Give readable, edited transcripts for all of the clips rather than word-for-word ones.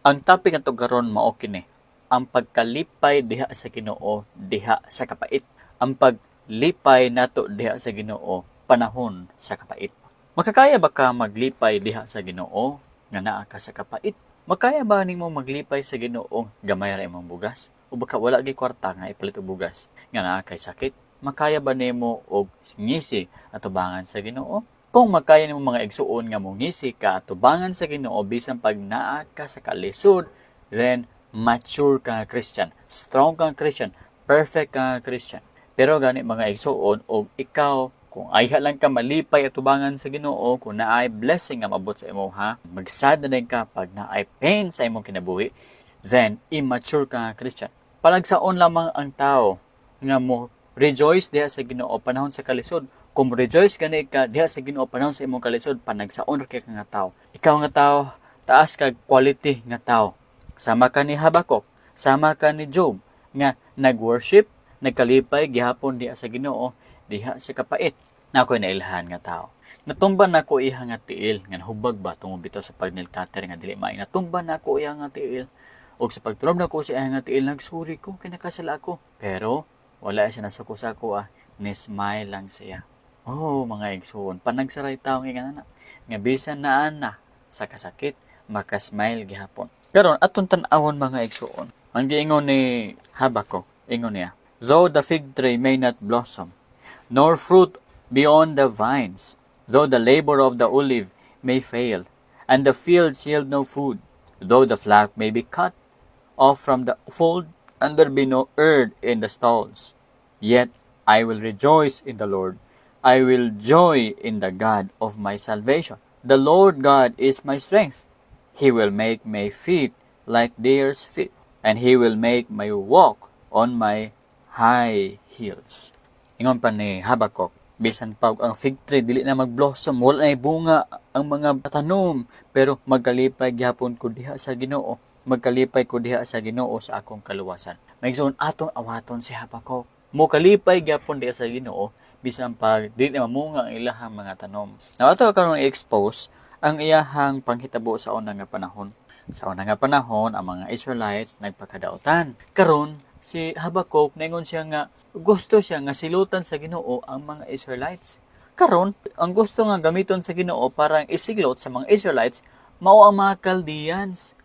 Ang topic nato karon mao kini, ang pagkalipay diha sa Ginoo diha sa kapait. Ang paglipay nato diha sa Ginoo panahon sa kapait. Makakaya ba ka maglipay diha sa Ginoo nga naa ka sa kapait? Makaya ba nimo maglipay sa Ginoo gamay ra imong bugas? O baka wala gyud kwarta nga ipalit og bugas nga naa kay sakit? Makaya ba nimo og ngisi atubangan sa Ginoo? Kung makaya nimo, mga igsuon, nga mongisi ka atubangan sa Ginoo bisan pag naa ka sa kalisod, then mature ka nga Christian, strong ka nga Christian, perfect ka nga Christian. Pero gani, mga igsuon, og ikaw kung ayha lang ka malipay atubangan sa Ginoo kung naay blessing nga maabot sa imo ha, magsad na din ka pag naay pain sa imong kinabuhi, then immature ka nga Christian. Palagsaon lamang ang tao nga mo rejoice diha sa Ginoo panahon sa kalisod. Kung rejoice gani ka diha sa Ginoo panahon sa imong kalisod, panagsaon ra kay ka nga tao. Ikaw nga tao, taas kag quality nga tao. Sama ka ni Habakuk, sama ka ni Job nga nag-worship, nagkalipay gihapon diha sa Ginoo diha sa kapait. Na ako'y nailhan nga tao. Natumba na ko iya nga tiil, nga hubag ba tungod bitaw sa pag nail cutter nga dili maay. Natumba na ako iya nga tiil. Og sa pagtunob na ko sa iya nga tiil, nagsorry ko kay nakasala ako. Pero wala siya nasuko sa ako ah, ni smile lang siya. Oh, mga igsuon, panagsaray tao nga na nga bisan naa na sa kasakit, makasmile gihapon. Karon atong tan-awon, mga igsuon. Ang giingon ni Habakuk, ingon niya, "Though the fig tree may not blossom, nor fruit be on the vines, though the labor of the olive may fail, and the fields yield no food, though the flock may be cut off from the fold, and there be no herd in the stalls, yet I will rejoice in the Lord. I will joy in the God of my salvation. The Lord God is my strength. He will make my feet like deer's feet, and He will make my walk on my high heels." Ingon pa ni Habakuk, bisan pa ang fig tree dili na magblossom, wala na bunga ang mga tanom, pero magkalipay gihapon ko diha sa Ginoo, magkalipay ko diha sa Ginoo sa akong kaluwasan. Mga atong awaton si Habakuk. Mokalipay gyapon diha sa Ginoo bisan pa dili na mamunga ang ilahang mga tanom. Now ato karon i-expose ang iyahang panghitabo sa una nga panahon. Sa una nga panahon, ang mga Israelites nagpakadautan. Karon si Habakuk, ningon siya nga gusto siya nga silutan sa Ginoo ang mga Israelites. Karon, ang gusto nga gamiton sa Ginoo para isiglot sa mga Israelites mao ang mga Chaldeans.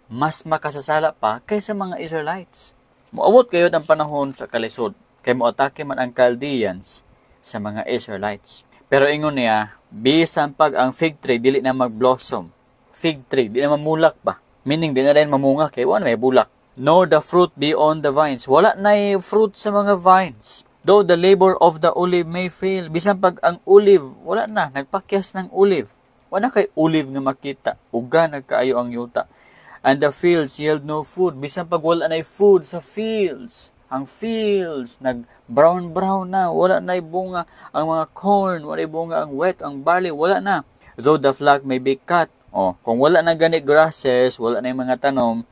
Mas makasasala pa kaysa mga Israelites. Moabot kayo ang panahon sa kalisod kay moatake man ang Chaldeans sa mga Israelites. Pero ingon niya, bisan pag ang fig tree dili na magblossom, fig tree di na mamulak ba? Meaning di na rin mamunga kay wala may bulak. Nor the fruit be on the vines. Wala na fruit sa mga vines. Though the labor of the olive may fail. Bisan pag ang olive, wala na, nagpakyas ng olive. Wala kay olive nga makita. Uga nagkaayo ang yuta. And the fields yield no food. Bisan pag wala na food sa fields. Ang fields, nag brown brown na, wala na bunga ang mga corn, wala bunga ang wheat, ang barley, wala na. Though the flock may be cut, oh, kung wala na gani grasses, wala na yung mga tanom,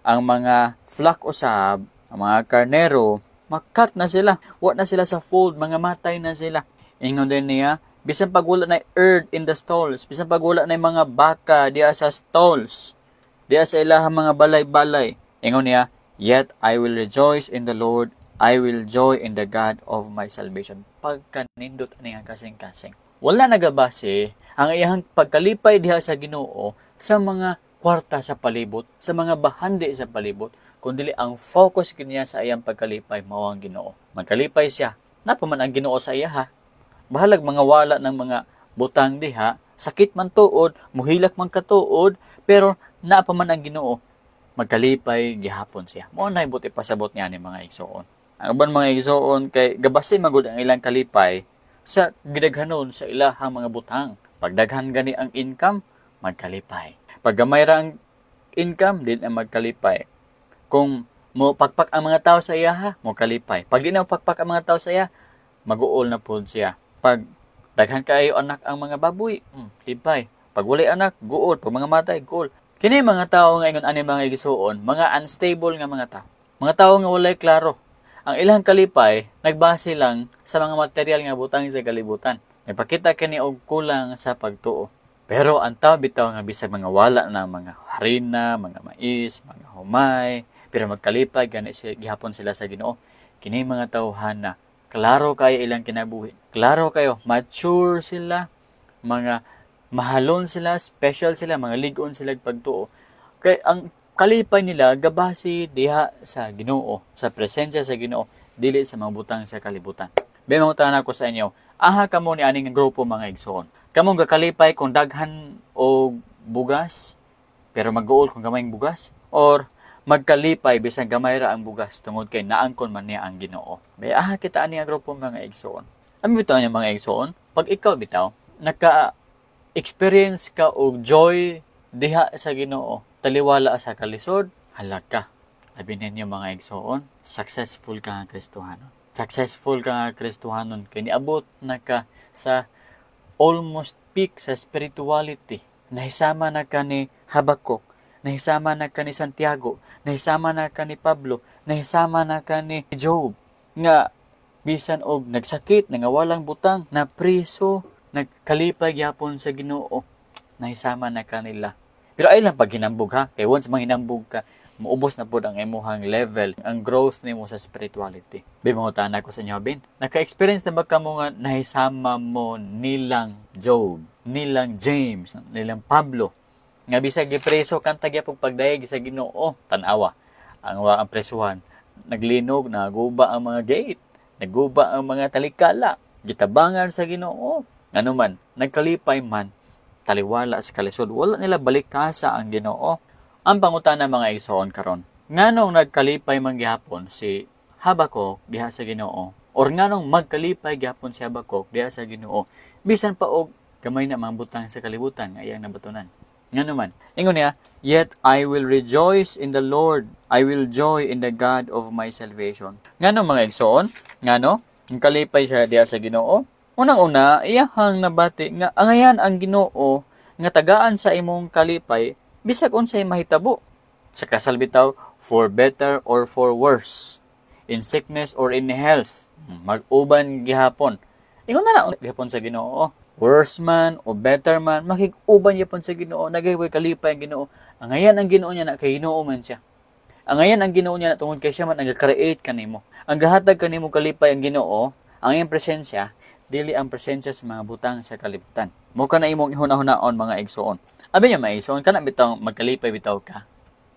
ang mga flock usab, ang mga karnero, makat na sila. Wala na sila sa fold, mga matay na sila. Ingon din niya, bisan pag wala na herd in the stalls, bisan pag wala na mga baka diya sa stalls, diya sa ilahang mga balay-balay. Ingon niya, "Yet I will rejoice in the Lord, I will joy in the God of my salvation." Pagkanindot ani nga kasing-kasing. Wala nagabase ang iyang pagkalipay diha sa Ginoo sa mga kwarta sa palibot, sa mga bahandi sa palibot, kundi ang focus kaniya sa iyang pagkalipay mao ang Ginoo. Magkalipay siya. Naa pa man ang Ginoo sa iya ha. Bahalag mga wala ng mga butang diha, sakit man tuod, muhilak man katuod, pero naa pa man ang Ginoo. Magkalipay gihapon siya. Mao na buot ipasabot niya ni mga igsuon. Ang uban, mga igsuon, kay gabase magud ang ilang kalipay sa gidaghanon sa ilahang mga butang. Pagdaghan gani ang income, magkalipay. Pag gamay ra ang income, di na magkalipay. Kung mo pakpak ang mga tao sa iya ha, mo kalipay. Pag di na pakpak ang mga tao sa iya, maguol na pud siya. Pag daghan kaayo anak ang mga baboy, lipay. Pag walay anak, guol. Pag mga matay, guol. Kini mga tao nga ingon ani, mga igsuon, mga unstable nga mga tao. Mga tao nga walay klaro. Ang ilang kalipay nagbase lang sa mga material nga butang sa kalibutan. Nagpakita kini og kulang sa pagtuo. Pero ang tao bitaw nga bisag mga wala na mga harina, mga mais, mga humay, pero magkalipay gani gihapon sila sa Ginoo. Kini mga tawhana, klaro kayo ilang kinabuhi. Klaro kayo, mature sila, mga mahalon sila, special sila, mga lig-on sila pagtuo. Kay ang kalipay nila gabase diha sa Ginoo, sa presensya sa Ginoo, dili sa mga butang sa kalibutan. Be, mangutana ko sa inyo, aha kamo ni aning grupo, mga igsoon? Kamong gakalipay kung daghan og bugas pero mag-uol kung gamay ang bugas, or magkalipay bisan gamay ra ang bugas tungod kay naangkon man niya ang Ginoo? Be, aha kita ani ang grupo, mga igsoon? Ang bitaw niya, mga igsoon, pag ikaw bitaw naka experience ka og joy diha sa Ginoo taliwala sa kalisod, hala ka. Abi ninyo, mga igsoon, successful ka nga Kristohanon. Successful ka nga Kristohanon kay niabot na ka sa almost peak sa spirituality. Nahisama na ka ni Habakuk, nahisama na ka ni Santiago, nahisama na ka ni Pablo, nahisama na ka ni Job nga bisan og nagsakit, nangawalang butang, na priso, nagkalipay gyapon sa Ginoo. Nahisama na kanila. Pero ay lang pag hinambog ha, kay once manghinambog ka, muubos na pud ang imuhang level, ang growth nimo sa spirituality. Be, mangutana ko sa inyo, bin, naka-experience na ba kamo nga nahisama mo nilang Job, nilang James, nilang Pablo, nga bisag gipreso, kanta gyapon pagdayeg sa Ginoo? Tan-awa, ang presuhan, naglinog, naguba ang mga gate, naguba ang mga talikala, gitabangan sa Ginoo. Ngano man, nagkalipay man, taliwala sa kalisod. Wala nila balikasa ang Ginoo. Ang pangutana, mga igsoon, karon, nganong nagkalipay man gihapon si Habakuk diha sa Ginoo? Or nganong magkalipay gihapon si Habakuk diha sa Ginoo bisan pa og gamay na mga butang sa kalibutan nga iyang nabatunan? Ngano man? Ingon niya, "Yet I will rejoice in the Lord. I will joy in the God of my salvation." Ngano, mga igsoon? Ngano? Ang kalipay siya diha sa Ginoo. Unang-una, iyahang nabati nga angayan ang Ginoo nga tagaan sa imong kalipay bisag unsay mahitabo. Sa kasal bitaw, for better or for worse, in sickness or in health, mag-uban gihapon. Ingon na na gihapon sa Ginoo. Worse man o better man, makig-uban gyapon sa Ginoo, nagay kalipay ang Ginoo. Angayan ang Ginoo niya na kay Ginoo man siya. Angayan ang Ginoo niya na tungod kay siya man ang create kanimo. Ang gahatag kanimo kalipay ang Ginoo, ang iyang presensya, dili ang presensya sa mga butang sa kalibutan. Mo ka na imong ihuna-hunaon, mga igsoon. Abi niya, mga igsoon, kana bitaw magkalipay bitaw ka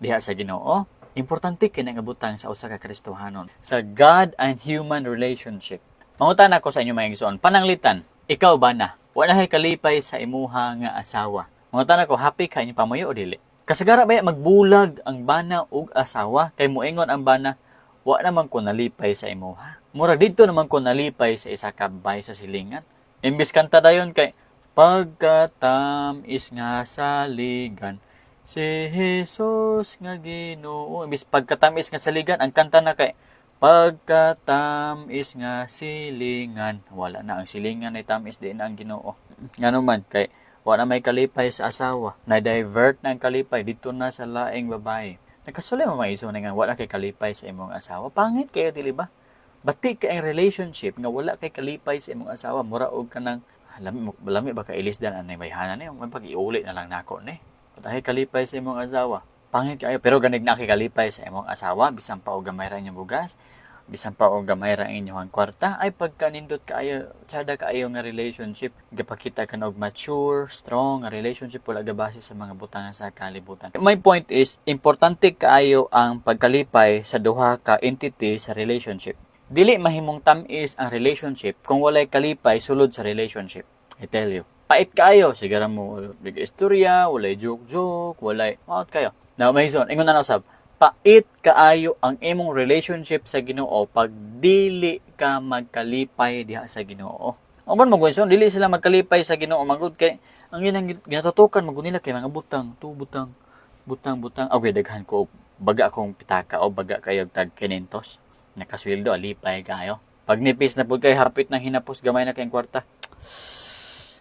diha sa Ginoo. Importante kay nga butang sa usa ka Kristohanon sa God and human relationship. Mangutana ko sa inyo, mga igsoon, pananglitan, ikaw ba na wala kay kalipay sa imuha nga asawa? Mangutana ko, happy ka inyong pamuyo o dili? Kasagara ba magbulag ang bana ug asawa kay moingon ang bana, "Wa naman ko nalipay sa imuha. Mura didto naman ko nalipay sa isa ka babae sa silingan." Imbis kanta dayon kay "Pagkatamis nga saligan si Jesus nga Ginoo." Imbis "Pagkatamis nga saligan", ang kanta na kay "Pagkatamis nga silingan". Wala na ang silingan ay tamis, di na ang Ginoo. Ngano man, kay wala may kalipay sa asawa. Na-divert na ang kalipay dito na sa laing babae. Nakasulay mo, mga igsoon, nga wala kay kalipay sa imong asawa. Pangit kayo, dili ba? Bati kay ang relationship nga wala kay kalipay sa imong asawa, mura og kanang lami, lami ba ka ilisdan anay bayhana ni, may pag-iuli na lang nako ni. Wala kay kalipay sa imong asawa. Pangit kayo, pero ganig na kay kalipay sa imong asawa bisan pa og gamay ra inyong bugas, bisan pa og gamay ra ang inyong kwarta, ay pagkanindot kaayo, tsada kaayo nga relationship, gapakita ka na og mature, strong nga relationship, wala gabase sa mga butang sa kalibutan. My point is, importante kaayo ang pagkalipay sa duha ka entity sa relationship. Dili mahimong tamis ang relationship kung walay kalipay sulod sa relationship. I tell you. Pait kaayo, sigara mo big istorya, walay joke-joke, walay, out kayo. Now, may zone, ingon na usab, pait kaayo ang imong relationship sa Ginoo pag dili ka magkalipay diha sa Ginoo. Ang man magwenson, dili sila magkalipay sa Ginoo magud kay ang ginang ginatutukan magud nila kay mga butang, tu butang, butang, butang. Okay, daghan ko baga akong pitaka o baga kayo tag 500. Nakasweldo, alipay kayo. Pag nipis na pud kay hapit ng hinapos, gamay na kayong kwarta.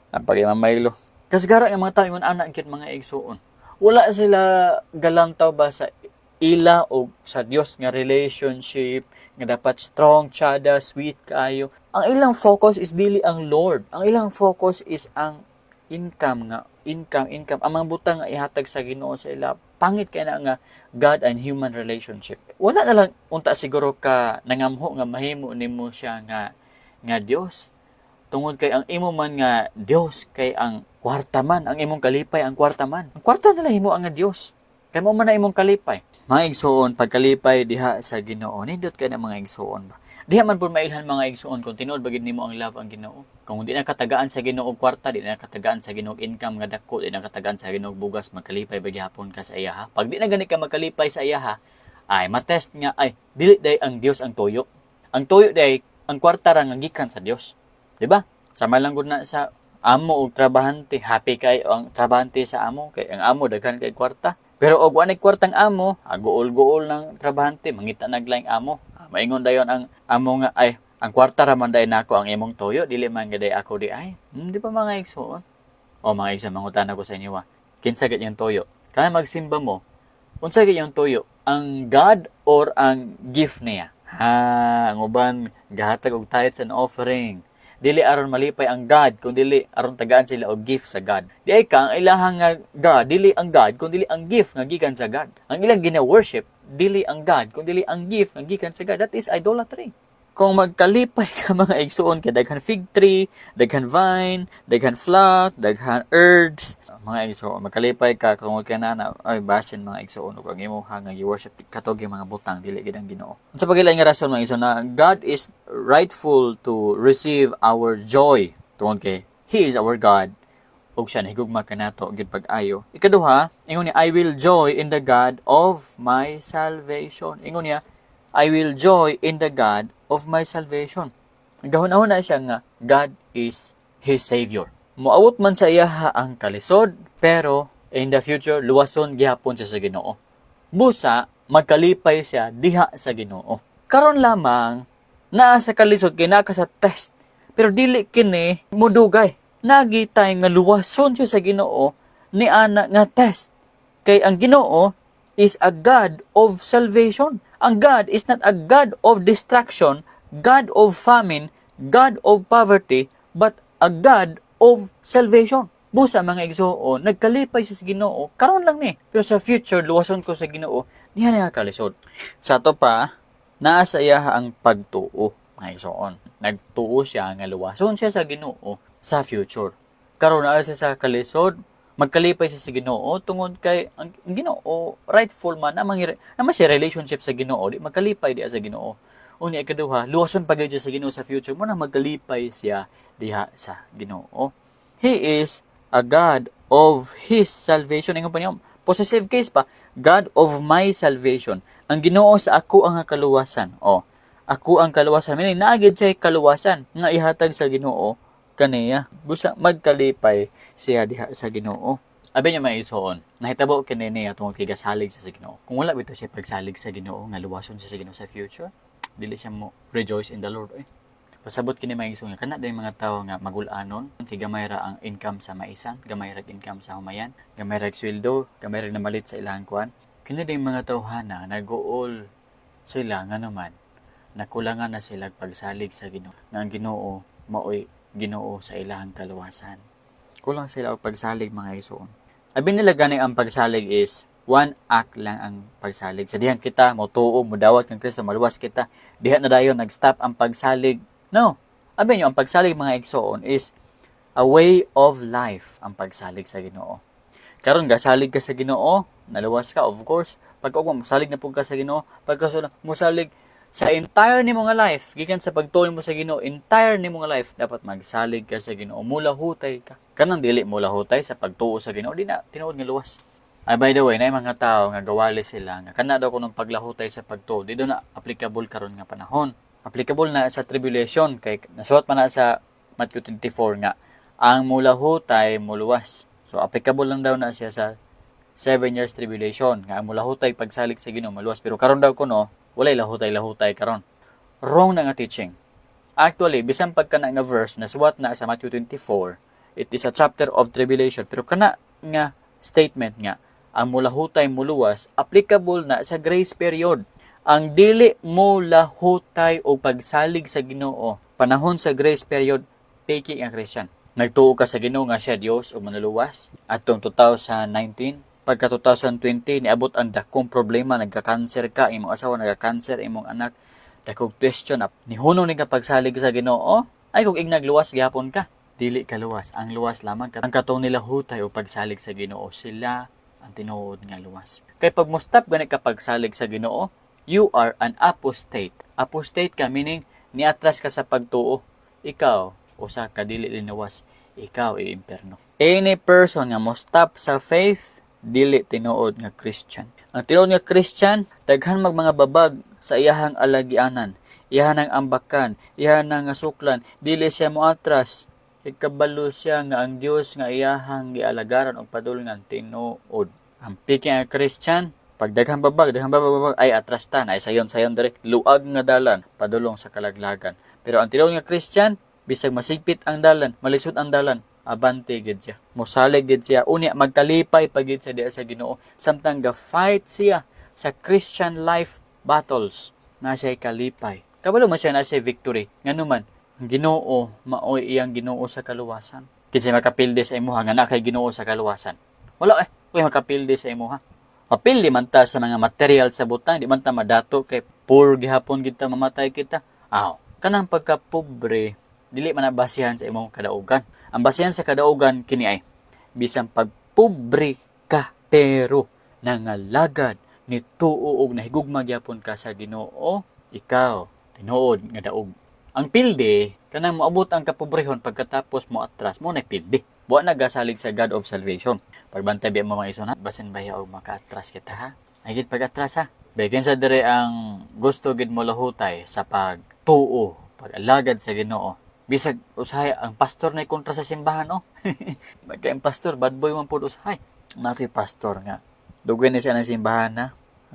Ang pag-imamaylo. Kasagara ang mga tao ingon ana gyud, mga igsuon. Wala sila galantaw ba sa ila o sa Dios nga relationship nga dapat strong, tsada, sweet kaayo. Ang ilang focus is dili ang Lord. Ang ilang focus is ang income nga income, income, ang mga butang nga ihatag sa Ginoo sa ila, pangit kay na nga God and human relationship. Wala na lang unta siguro ka nangamho nga mahimo nimo siya nga nga Dios. Tungod kay ang imo man nga Dios kay ang kwarta man, ang imong kalipay ang kwarta man. Ang kwarta na lang himo ang nga Dios. Kay mo man na imong kalipay. Mga igsuon, pagkalipay diha sa Ginoo. Nindot kay na, mga igsuon ba. Diha man pud mailhan, mga igsuon, kung tinuod ba gid nimo ang love ang Ginoo. Kung di na katagaan sa Ginoo og kwarta, di na katagaan sa Ginoo income nga dako, di na katagaan sa Ginoo bugas, magkalipay ba gihapon ka sa iya? Pag di na gani ka magkalipay sa iya, ay matest nga ay dili day ang Dios ang tuyo. Ang tuyo day ang kwarta ra nga gikan sa Dios. Di ba? Sama lang gud na sa amo og trabahante, happy kay ang trabahante sa amo kay ang amo daghan kay kwarta. Pero og wa kwartang amo, aguol-guol ng trabahante, mangita naglaing amo. Maingon dayon ang amo nga ay ang kwarta ra man day nako ang imong toyo, dili man gid ako di ay. Di ba, mga igsoon? O mga igsoon, mangutana ko sa inyo ah. Kinsa gid yung toyo? Kana magsimba mo, unsa gid yung toyo? Ang God or ang gift niya? Ha, ang uban gahatag og tithes and offering. Dili aron malipay ang God, kun dili aron tagaan sila og gift sa God. Di ay ka ang ilahang nga God, dili ang God, kun dili ang gift nga gikan sa God. Ang ilang gina-worship, dili ang God, kun dili ang gift nga gikan sa God. That is idolatry. Kung magkalipay ka, mga igsuon, kay daghan fig tree, daghan vine, daghan flock, daghan herds, mga igsuon, magkalipay ka kung kay na ay basin, mga igsuon, ug ang imo nga gi-worship katog mga butang, dili gid ang Ginoo. Unsa pa nga rason, mga igsuon, na God is rightful to receive our joy? Tungod kay He is our God ug siya nahigugma kanato gid pag-ayo. Ikaduha, ingon niya, "I will joy in the God of my salvation." Ingon niya, "I will joy in the God of my salvation." Gahuna-huna na siya nga God is his Savior. Moawot man sa iya ang kalisod, pero in the future, luwason gihapon siya sa Ginoo. Busa, magkalipay siya diha sa Ginoo. Karon lamang, naa sa kalisod kay naa ka sa test. Pero dili kini mudugay. Nagitay nga luwason siya sa Ginoo ni ana nga test. Kay ang Ginoo is a God of salvation. Ang God is not a God of destruction, God of famine, God of poverty, but a God of salvation. Busa, mga igsuon, nagkalipay siya sa Ginoo, karon lang ni. Pero sa future, luwason ko sa Ginoo, niya na kalisod. Sa ato pa, naa sa iya ang pagtuo, mga igsuon. Nagtuo siya nga luwason siya sa Ginoo sa future. Karon naa siya sa kalisod, magkalipay siya sa Ginoo tungod kay ang Ginoo rightful man na mangi naman siya relationship sa Ginoo, di magkalipay diha sa Ginoo. Unya ikaduha, luwason pa gyud siya sa Ginoo sa future mo na magkalipay siya diha sa Ginoo. He is a God of his salvation. Ingon pa niya, possessive case pa, "God of my salvation." Ang Ginoo sa ako ang kaluwasan. Oh, ako ang kaluwasan. Meaning, naa gyud siya kaluwasan nga ihatag sa Ginoo kaniya. Busa magkalipay siya diha sa Ginoo. Abi niya, mga igsoon, nahitabo kini niya tungod kay gasalig siya sa Ginoo. Kung wala bitaw siya pagsalig sa Ginoo nga luwason siya sa Ginoo sa future, dili siya mo rejoice in the Lord. Eh. Pasabot kini, mga igsoon, nga kana day mga tawo nga magul-anon kay gamay ra ang income sa maisan, gamay ra income sa humayan, gamay ra sweldo, gamay ra namalit sa ilang kuan. Kini day mga tawhana naguol sila nga naman nakulangan na sila pagsalig sa Ginoo. Nga ang Ginoo maoy Ginoo sa ilahang kaluwasan. Kulang sila og pagsalig, mga igsoon. Abi nila gani ang pagsalig is one act lang ang pagsalig. Sa dihang kita motuo, modawat kang Kristo, maluwas kita. Diha na dayon nag-stop ang pagsalig. No. Abi niyo ang pagsalig, mga igsoon, is a way of life ang pagsalig sa Ginoo. Karon gasalig ka sa Ginoo, naluwas ka, of course. Pag ugma mosalig na pud ka sa Ginoo, pagkasulod mosalig sa entire nimo nga life, gikan sa pagtuo mo sa Ginoo, entire nimo nga life dapat magsalig ka sa Ginoo, mulahutay ka. Kanang dili mulahutay sa pagtuo sa Ginoo, di na tinuod nga luwas. Ay, by the way, na mga tao nga gawali sila nga kana daw kunong paglahutay sa pagtuo, di daw na applicable karon nga panahon. Applicable na sa tribulation kay nasuwat man na sa Matthew 24 nga ang mulahutay muluwas. So applicable lang daw na siya sa 7 years tribulation nga ang mulahutay pagsalig sa Ginoo maluwas, pero karon daw kuno walay lahutay-lahutay karon. Wrong na nga teaching. Actually, bisan pagka na nga verse nasuwat na sa Matthew 24, it is a chapter of tribulation, pero kana nga statement nga ang mulahutay muluwas, applicable na sa grace period. Ang dili mo lahutay o pagsalig sa Ginoo panahon sa grace period, peke ang Christian. Nagtuo ka sa Ginoo nga siya Dios ug manluluwas atong 2019. Pagka 2020 niabot ang dakong problema, nagka-cancer ka, imong asawa nagka-cancer, imong anak dakong question up. Nihunong ni ka pagsalig sa Ginoo, ay kung ignag luwas gihapon ka. Dili ka luwas. Ang luwas lamang ang katong nilahutay o pagsalig sa Ginoo, sila ang tinuod nga luwas. Kay pag mo-stop gani ka pagsalig sa Ginoo, you are an apostate. Apostate ka meaning niatras ka sa pagtuo. Ikaw usa ka dili linuwas, ikaw i-imperno. Any person nga mo stop sa faith, dili tinuod nga Christian. Ang tinuod nga Christian, daghan mag mga babag sa iyahang alagianan, iyahang ambakan, iyahang nga suklan, dili siya moatras. Kay kabalo siya nga ang Dios nga iyahang gialagaran og padulngan tinuod. Ang piki nga Christian, pag daghang babag, babag, ay atras ta, na sayon-sayon diri, luag nga dalan padulong sa kalaglagan. Pero ang tinuod nga Christian, bisag masigpit ang dalan, malisod ang dalan, abante gid siya. Mosalig gid siya. Unya magkalipay pa gid siya diha sa Ginoo samtang ga-fight siya sa Christian life battles, na siya kalipay. Kabalo man siya na siya victory. Ngano man, ang Ginoo maoy iyang Ginoo sa kaluwasan. Kinsay makapildi sa imuha nga naa kay Ginoo sa kaluwasan? Wala eh. Uy, makapildi sa imuha. Mapildi man ta sa mga material sa butang, di man ta madato kay poor gihapon gid ta, mamatay kita. Aw, kanang pagkapobre dili man na basihan sa imong kadaugan. Ang basihan sa kadaugan kini ay bisan pagpobre ka pero nangalagad ni tuo og nahigugma gyapon ka sa Ginoo, ikaw tinuod nga daog. Ang pildi kanang moabot ang kapobrehon pagkatapos mo atras mo na pildi. Wa na gasalig sa God of salvation. Pagbantay biya mo, mga ison, ha, basin baya og makaatras kita, ha. Ay gid pag-atras, ha. Bigyan sa dire ang gusto gid mo lahutay sa pagtuo, pag-alagad sa Ginoo. Bisag usahay ang pastor na kontra sa simbahan, oh. Kay ang pastor bad boy man pud usahay. Natoy pastor nga dugay ni siya ng simbahan na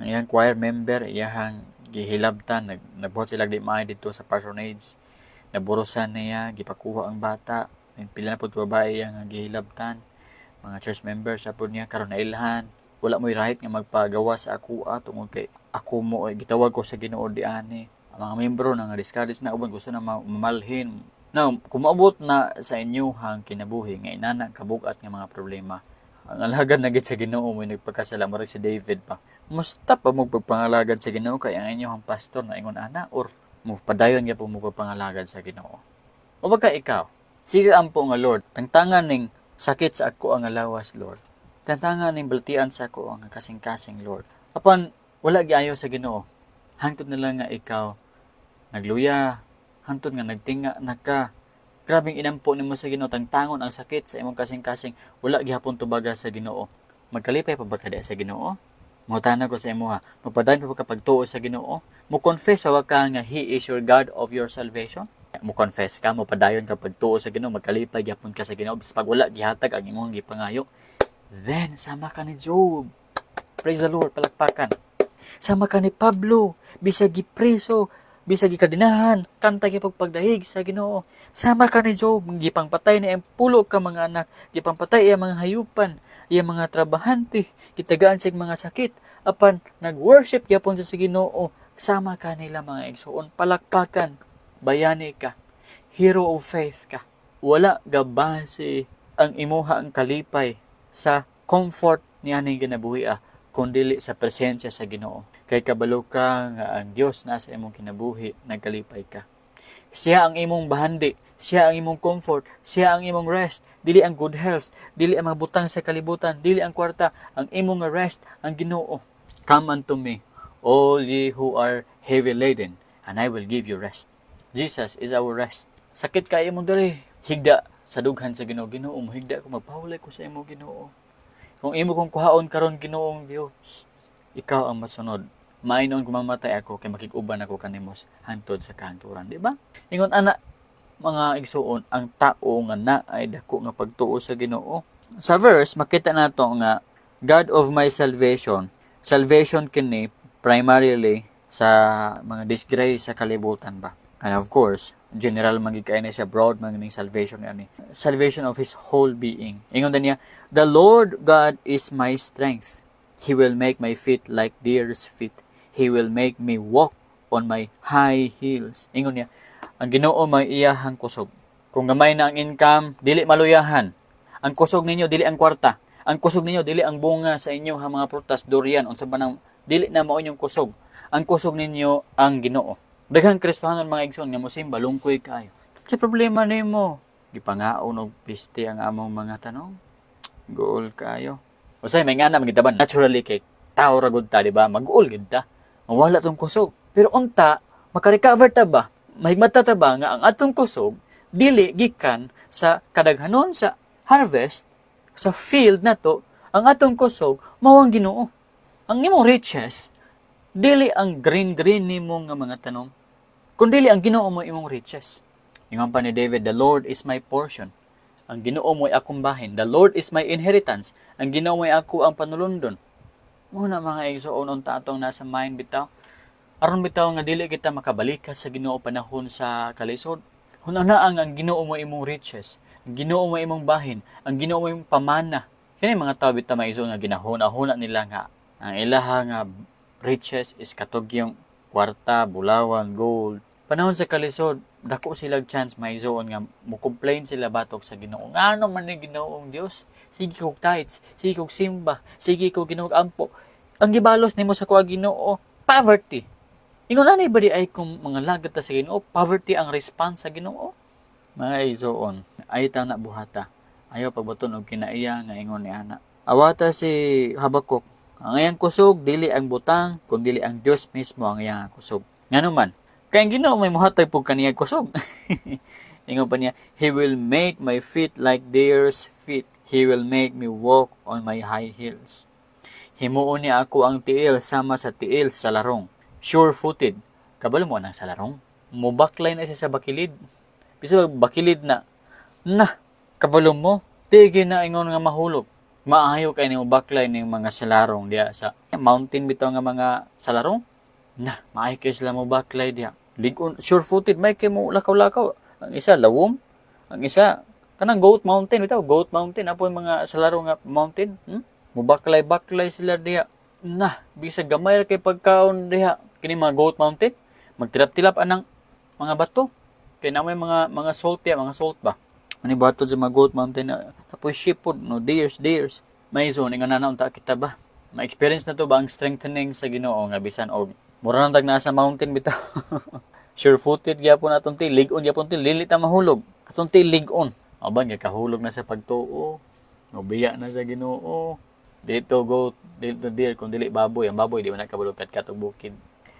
ang iyang choir member iyahang gihilabtan, nagbuhat sila di maayo dito sa parsonage. Naburusan niya, gipakuha ang bata. Pila na pud babae ang gihilabtan. Mga church members sa pud niya. Karon nailhan, wala mo'y right nga magpagawa sa ako tungod kay ako mo ay gitawag ko sa Ginoo di ani. Ang mga membro na nga discourage na, uban gusto na mamalhin. Now, kung maabot na sa inyuhang kinabuhi nga inana kabugat nga mga problema, ang alagad na gid sa Ginoo mo nagpakasala, murag si David pa. Musta pa mo pagpangalagad sa Ginoo kay ang inyong pastor na ingon ana, or mo padayon gyud mo pagpangalagad sa Ginoo? O baka ikaw, sige ampo nga, "Lord, tangtangan ning sakit sa ako ang lawas, Lord. Tangtangan ning baltian sa ako ang kasing-kasing, Lord." Apan wala giayo sa Ginoo. Hangtod na lang nga ikaw nagluya, hangtod nga nagtinga na ka. Grabing inampo nimo sa Ginoo, tangtangon ang sakit sa imong kasing-kasing, wala gihapon tubaga sa Ginoo. Magkalipay pa ba ka sa Ginoo? Mangutana ko sa imuha, magpadayon pa ba ka pagtuo sa Ginoo? Mo confess pa ba ka nga He is your God of your salvation? Mo confess ka, mo padayon ka pagtuo sa Ginoo, magkalipay gyapon ka sa Ginoo bisan pag wala gihatag ang imong gipangayo. Then sama ka ni Job. Praise the Lord, palakpakan. Sama ka ni Pablo, bisag gipreso, bisag gikadinahan, kanta gyud pagdahig sa Ginoo. Sama ka ni Job, gipangpatay ni ang pulo ka mga anak, gipangpatay iya mga hayupan, iya mga trabahante, gitagaan siya mga sakit, apan nag-worship gyapon sa Ginoo. Sama ka nila, mga igsoon, palakpakan, bayani ka, hero of faith ka. Wala gabase ang imuha ang kalipay sa comfort ni aning kinabuhi kun dili sa presensya sa Ginoo. Kay kabalo ka nga ang Dios nasa imong kinabuhi, nagkalipay ka. Siya ang imong bahandi, siya ang imong comfort, siya ang imong rest, dili ang good health, dili ang mga butang sa kalibutan, dili ang kwarta, ang imong rest ang Ginoo. "Come unto me, all ye who are heavy laden, and I will give you rest." Jesus is our rest. Sakit kay imong diri, higda sa dughan sa Ginoo. "Ginoo, mohigda ko, magpahulay ko sa imo, Ginoo. Kung imo kong kuhaon karon, Ginoong Dios, ikaw ang masunod. Maayo kung mamatay ako kay makig-uban ako kanimo hantod sa kahangturan," di ba? Ingon ana, mga igsuon, ang tao nga naay dako nga pagtuo sa Ginoo. Sa verse makita nato nga "God of my salvation." Salvation kini primarily sa mga disgrace sa kalibutan ba. And of course, general man gid kay na siya, broad man ning salvation ani. Salvation of his whole being. Ingon din niya, "The Lord God is my strength. He will make my feet like deer's feet. He will make me walk on my high heels." Ingon niya, ang Ginoo may iyahang kusog. Kung gamay na ang income, dili maluyahan. Ang kusog ninyo dili ang kwarta. Ang kusog ninyo dili ang bunga sa inyo ha mga prutas, durian, unsa ba nang dili na mao inyong kusog. Ang kusog ninyo ang Ginoo. Daghang Kristohanon, mga igsoon, nga mosimba lungkoy kaayo. Sa problema nimo, gipangaon og piste ang among mga tanong. Guol kaayo. Usay may ngana man ba, naturally kay tao ra gud ta, di ba? Mag-uol gid ta. Mawala tong kusog. Pero unta maka-recover ta ba? Mahigmata ta ba nga ang atong kusog dili gikan sa kadaghanon sa harvest sa field nato? Ang atong kusog mao ang Ginoo. Ang imong riches dili ang green green nimo nga mga tanom, kun dili ang Ginoo mo imong riches. Ingon pa ni David, "The Lord is my portion." Ang Ginoo mo'y akong bahin. "The Lord is my inheritance." Ang Ginoo mo'y ako ang panulundon. Mao na, mga igsoon, unta atong nasa mind bitaw. Aron bitaw nga dili kita makabalika sa Ginoo panahon sa kalisod. Huna ang Ginoo mo imong riches. Ang Ginoo mo imong bahin. Ang Ginoo mo imong pamana. Kini mga tao bitaw, mga igsoon, nga ginahuna-huna nila nga ang ilaha nga riches is katog yung kwarta, bulawan, gold. Panahon sa kalisod, dako sila chance, mga igsoon, nga mo-complain sila batok sa Ginoo. Ngano man ni Ginoong Dios? Sige kog tithes, sige kog simba, sige kog Ginoo ampo. Ang gibalos nimo sa kuha, Ginoo, poverty. Ingon ani ba di ay kung mga lagat ta sa Ginoo, poverty ang response sa Ginoo? Mga igsoon, ay ta na buhata. Ayaw pagbaton og kinaiya nga ingon ni ana. Awata si Habakuk, ang iyang kusog dili ang butang, kun dili ang Dios mismo ang iyang kusog. Ngano man? Kay ang Ginoo may muhatag pug kaniya kusog. Ingon pa niya, "He will make my feet like deer's feet. He will make me walk on my high heels." Himuon niya ako ang tiil sama sa tiil sa larong. Sure-footed. Kabalo mo nang sa larong. Mubaklay na siya sa bakilid. Bisa bakilid na. Na, kabalo mo. Di na ingon nga mahulog. Maayo kay nimo baklay ning mga salarong diya sa mountain bitaw nga mga salarong. Na, maayo kay sila mo baklay diya. Ligon, sure-footed, may kay mo lakaw-lakaw. Ang isa, lawom. Ang isa, kanang Goat Mountain, bitaw, Goat Mountain, apo yung mga salaro nga mountain. Mubaklay-baklay sila diha. Na, bisa gamay ra kay pagkaon diha. Kini mga Goat Mountain, magtilap-tilap anang mga bato. Kay na may mga salt diha, mga salt ba. Ani bato sa mga Goat Mountain na tapos sheep pod, no, deers, deers. May zone nga na unta kita ba? Ma-experience na to ba ang strengthening sa Ginoo nga bisan og mura nang tag nasa mountain bitaw. Sure-footed gyapon atong ti, lig-on gyapon ti, dili ta mahulog. Atong ti lig-on. Aban kahulog na sa pagtuo. Mobiya na sa Ginoo. Dito goat, dito deer, kung dili baboy, ang baboy di man nakabalo kat og bukid.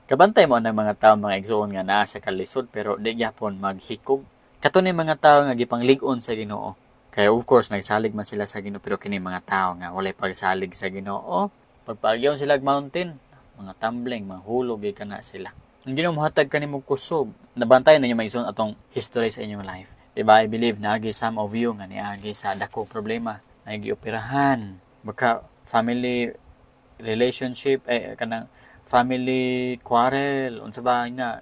Kabantay mo ang mga tao, mga igsoon, nga naa sa kalisod pero di gyapon maghikog. Kato ni mga tao nga gipanglig-on sa Ginoo. Kaya of course nagsalig man sila sa Ginoo, pero kini mga tao nga walay pagsalig sa Ginoo, pagpaagyaw sila mountain, mga tumbling, mga hulog ka na sila. Ang Ginoo mohatag kanimo kusog. Nabantay ninyo, mga igsoon, atong history sa inyong life. Diba, I believe naagi some of you nga niagi sa dako problema, naagi operahan, baka family relationship, eh, kanang family quarrel, unsa ba na,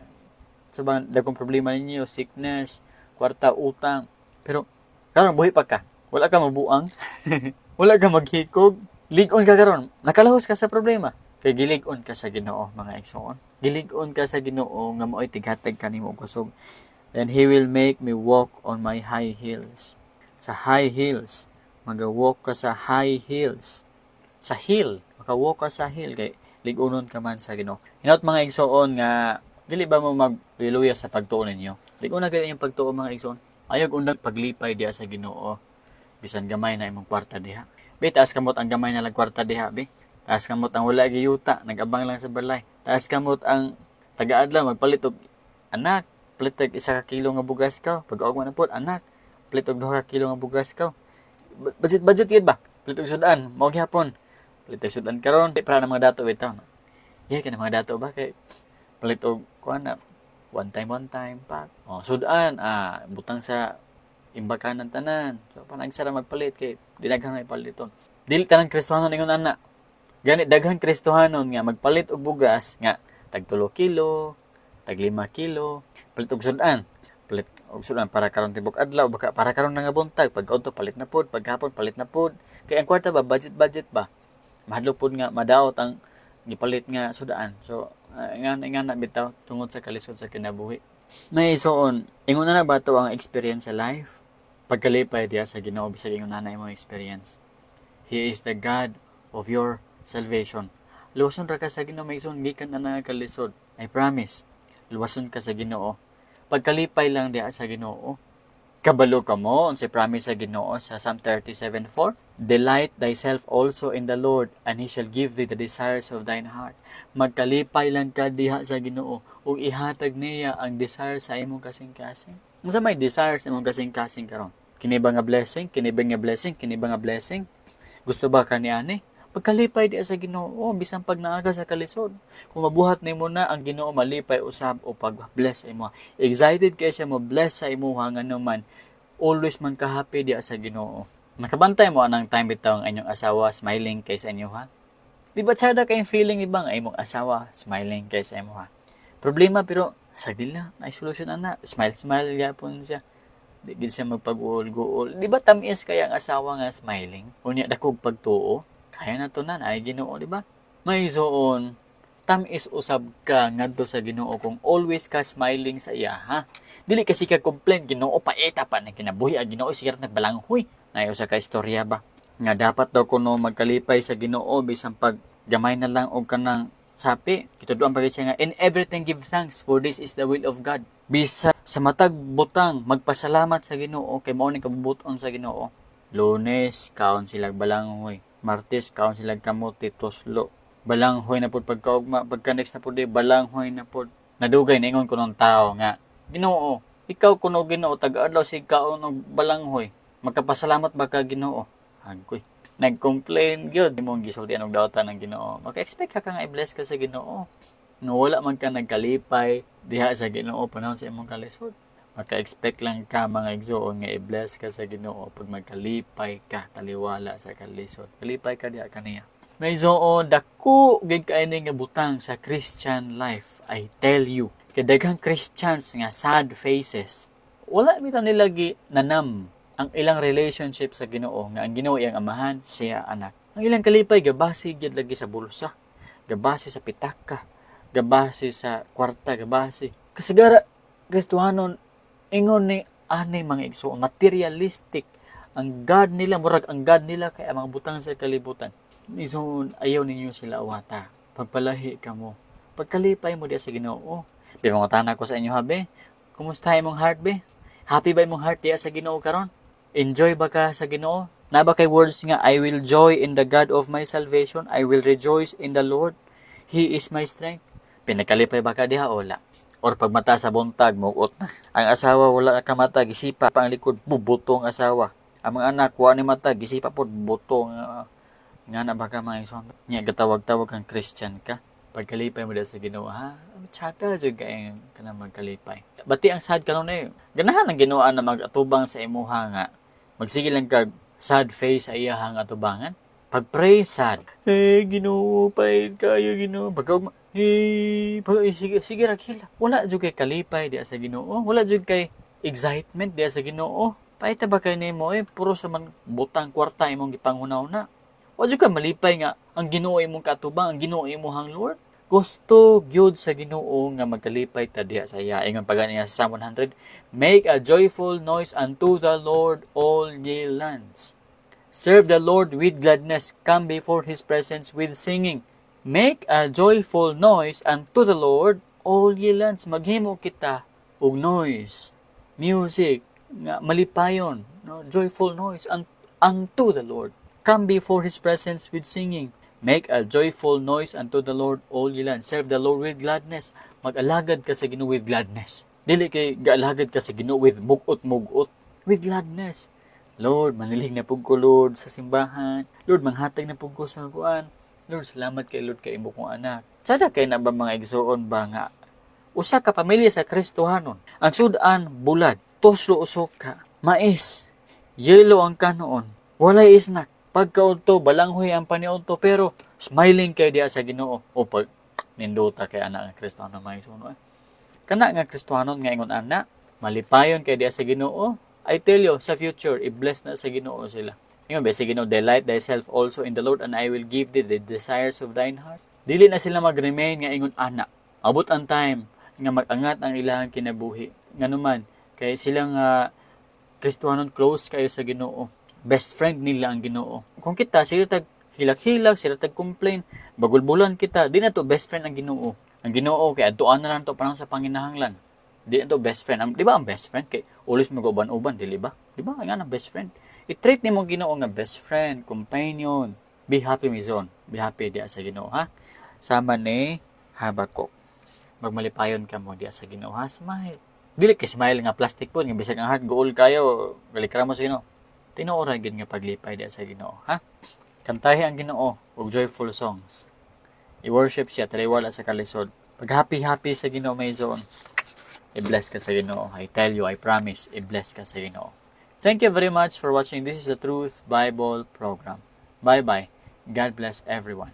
unsa ba dagkong problema ninyo, sickness, kwarta, utang. Pero karon buhi pa ka. Wala ka mabuang. Wala ka maghikog. Lig-on ka karon. Nakalahos ka sa problema. Kay gilig-on ka sa Ginoo, mga igsoon. Gilig-on ka sa Ginoo nga mao'y tighatag kanimo og kusog. "Then He will make me walk on my high heels." Sa high heels. Maga-walk ka sa high heels. Sa heel. Maka-walk ka sa heel. Kay lig-unon ka man sa Ginoo. Hinaut, mga igsoon, nga dili ba mo magluya sa pagtuo ninyo? Lig-on na gid inyong pagtuo, mga igsoon. Ayaw undang paglipay diha sa Ginoo. Bisan gamay na imong kwarta diha. Bi, taas kamot ang gamay na lang kwarta diha, bi. Taas kamot ang wala giyuta, nagabang lang sa balay. Taas kamot ang taga-adlaw magpalit og, "Anak, palit og 1 ka kilo nga bugas ka." Pag na pod, "Anak, palit og 2 ka kilo nga bugas ka." Budget budget gid ba? Palit og sudan, mao gyapon. Palit og sudan karon, di para na mga dato bitaw. No? Yeah, kana mga dato ba kay palit og kuan na one time pak. Oh, sudan, ah, butang sa imbakanan tanan. So panag sara magpalit kay di daghan na ipaliton. Dili tanan Kristohanon ingon ana. Gani daghan Kristohanon nga magpalit og bugas nga tag 3 kilo, tag 5 kilo, palit og sudan. Palit og sudan para karon tibok adlaw, baka para karon na nga buntag, pag udto palit na pod, paghapon palit na pod. Kay ang kwarta ba, budget budget ba. Mahadlok pod nga madaot ang gipalit nga sudan. So ingan ingan na bitaw tungod sa kalisod sa kinabuhi. Mga igsoon, ingon na ba to ang experience sa life? Pagkalipay diha sa Ginoo bisag ingon na imong experience. He is the God of your salvation. Luwason ra ka sa Ginoo, mga igsoon, gikan na nga kalisod. I promise. Luwason ka sa Ginoo. Pagkalipay lang diha sa Ginoo. Kabalo ka mo unsay promise sa Ginoo sa Psalm 37:4? "Delight thyself also in the Lord, and He shall give thee the desires of thine heart." Magkalipay lang ka diha sa Ginoo ug ihatag niya ang desire sa imong kasing-kasing. Unsa may desire sa imong kasing-kasing karon? Kini ba nga blessing? Kini ba nga blessing? Kini ba nga blessing? Gusto ba ka niani? Pagkalipay diha sa Ginoo bisan pag naa ka sa kalisod. Kung mabuhat nimo na ang Ginoo, malipay usab o pag-bless sa imo. Excited kay siya mo bless sa imuha ngano man always man ka happy diha sa Ginoo. Nakabantay mo anang time bitaw ang inyong asawa smiling kay sa inyo, ha? Di ba tsada kayong feeling iba nga imong asawa smiling kay sa imo, ha? Problema pero sa dila, may solution ana. Smile smile gyapon siya. Di gid siya magpag-uol-guol. Di ba tamis kaya ang asawa nga smiling? Unya dakog pagtuo. Kaya na to na, ay Ginoo, di ba? Mga igsoon, tamis usab ka ngadto sa Ginoo kung always ka smiling sa iya, ha? Dili kasi ka complain, "Ginoo, paita pa na kinabuhi, ang Ginoo siya nagbalanghoy." Nay usa ka istorya ba nga dapat daw kuno magkalipay sa Ginoo bisan pag gamay na lang og kanang sapi. Gituduan pa siya nga, "In everything give thanks, for this is the will of God." Bisa sa matag butang magpasalamat sa Ginoo kay mao ni kabubuton sa Ginoo. Lunes kaon sila balanghoy, Martes kaon sila kamote tuslo. Balanghoy na pud pagkaugma, pagka next na pud balanghoy na pud. Nadugay ningon kuno tao nga, "Ginoo, ikaw kuno Ginoo, tag-adlaw sig kaon og balanghoy. Magkapasalamat ba ka, Ginoo?" Agoy. Nag-complain gyud. Imong gisultian og dautan ng Ginoo. Maka-expect ka nga i-bless ka sa Ginoo? No wala man ka nagkalipay diha sa Ginoo panahon sa imong kalisod. Maka-expect lang ka, mga igsoon, nga i-bless ka sa Ginoo pag magkalipay ka taliwala sa kalisod. Kalipay ka diha kaniya. Mga igsoon, dako gid kaayo nga butang sa Christian life, I tell you. Kay daghang Christians nga sad faces. Wala bitaw nila gi nanam ang ilang relationship sa Ginoo nga ang Ginoo iyang amahan, siya anak. Ang ilang kalipay gabase gyud lagi sa bulsa, gabase sa pitaka, gabase sa kwarta, gabase. Kasagara Kristohanon ingon ni ani, mga igsoon, materialistic ang God nila, murag ang God nila kay ang mga butang sa kalibutan. Igsoon, ayaw ninyo sila awata. Pagpalahi ka mo. Pagkalipay mo diya sa Ginoo. Di mangutana ko sa inyo ha, be? Kumusta imong heart, be? Happy ba imong heart diya sa Ginoo karon? Enjoy ba ka sa Ginoo? Na ba kay words nga, "I will joy in the God of my salvation, I will rejoice in the Lord. He is my strength"? Pinakalipay ba ka diha o wala? Or pagmata sa buntag, mugot na. Ang asawa wala na kamata, gisipa pa ang likod, bubuto ang asawa. Ang mga anak, wa ni mata, gisipa po, buto. Nga na ba ka, mga igsoon? Nya, gatawag-tawag kang Christian ka. Pagkalipay mo dahil sa Ginoo, ha? Tsada jud kay ka na magkalipay. Bati ang sad karon eh. Ganahan ang Ginoo na mag-atubang sa imuha nga magsige lang kag sad face sa iyahang atubangan. Pag-pray, sad. "Eh, Ginoo, pait kayo, Ginoo." Pagka, eh, pag, eh, sige, sige, raghila. Wala jud kay kalipay diya sa Ginoo. Wala jud kay excitement diya sa Ginoo. Paita ba kay nimo eh, puro sa man butang kwarta imong gipanghuna-huna. Wa jud ka malipay nga ang Ginoo imong katubang, ang Ginoo imong Lord. Gusto gyud sa Ginoo nga magkalipay ta diha sa iya. Ingon pa gani sa Psalm 100, "Make a joyful noise unto the Lord, all ye lands. Serve the Lord with gladness, come before His presence with singing." Make a joyful noise unto the Lord, all ye lands. Maghimo kita og noise, music, nga malipayon, no? Joyful noise unto the Lord. Come before His presence with singing. Make a joyful noise unto the Lord, all ye lands. Serve the Lord with gladness. Mag-alagad ka sa Ginoo with gladness. Dili kay gaalagad ka sa Ginoo with mugot-mugot. With gladness. "Lord, manilig na pug ko, Lord, sa simbahan. Lord, manghatag na pug ko sa kuan. Lord, salamat kay Lord kay imo kong anak." Sada kay na ba, mga igsoon ba, nga usa ka pamilya sa Kristohanon? Ang sudan bulad, tuslo usok ka, mais, yelo ang kanoon, walay isnak. Pagkaudto, balanghoy ang paniudto, pero smiling kay diha sa Ginoo. O pag nindota kay anak nga Kristohanon, mga igsoon. Eh. Kana nga Kristohanon nga ingon ana, malipayon kay diha sa Ginoo. I tell you, sa future, i-bless na sa Ginoo sila. Ingon ba sa Ginoo, "Delight thyself also in the Lord, and I will give thee the desires of thine heart"? Dili na sila mag-remain nga ingon ana. Abot ang time nga mag-angat ang ilang kinabuhi. Nganuman kay sila nga Kristohanon, close kayo sa Ginoo. Best friend nila ang Ginoo. Kung kita sila tag hilak-hilak, sila tag complain, bagulbulan kita, di na to best friend ang Ginoo. Ang Ginoo kay adtuan na lang to panahon sa panginahanglan. Di na to best friend. Di ba ang best friend kay always mag-uban-uban, dili ba? Di ba? Nga ang best friend. I-treat nimo ang Ginoo nga best friend, companion. Be happy, my igsoon. Be happy diya sa Ginoo, ha? Sama ni Habakuk. Magmalipayon ka mo diya sa Ginoo, ha? Smile. Dili kay smile nga plastic po, nga bisag ang heart guol kayo, galikra mo sa Ginoo. Tinuod ra gyud nga paglipay diya sa Ginoo, ha? Kantahi ang Ginoo og joyful songs. I-worship siya taliwala sa kalisod. Pag happy-happy sa Ginoo, my igsoon, i-bless ka sa Ginoo. I tell you, I promise, i-bless ka sa Ginoo. Thank you very much for watching. This is the Truth Bible Program. Bye-bye. God bless everyone.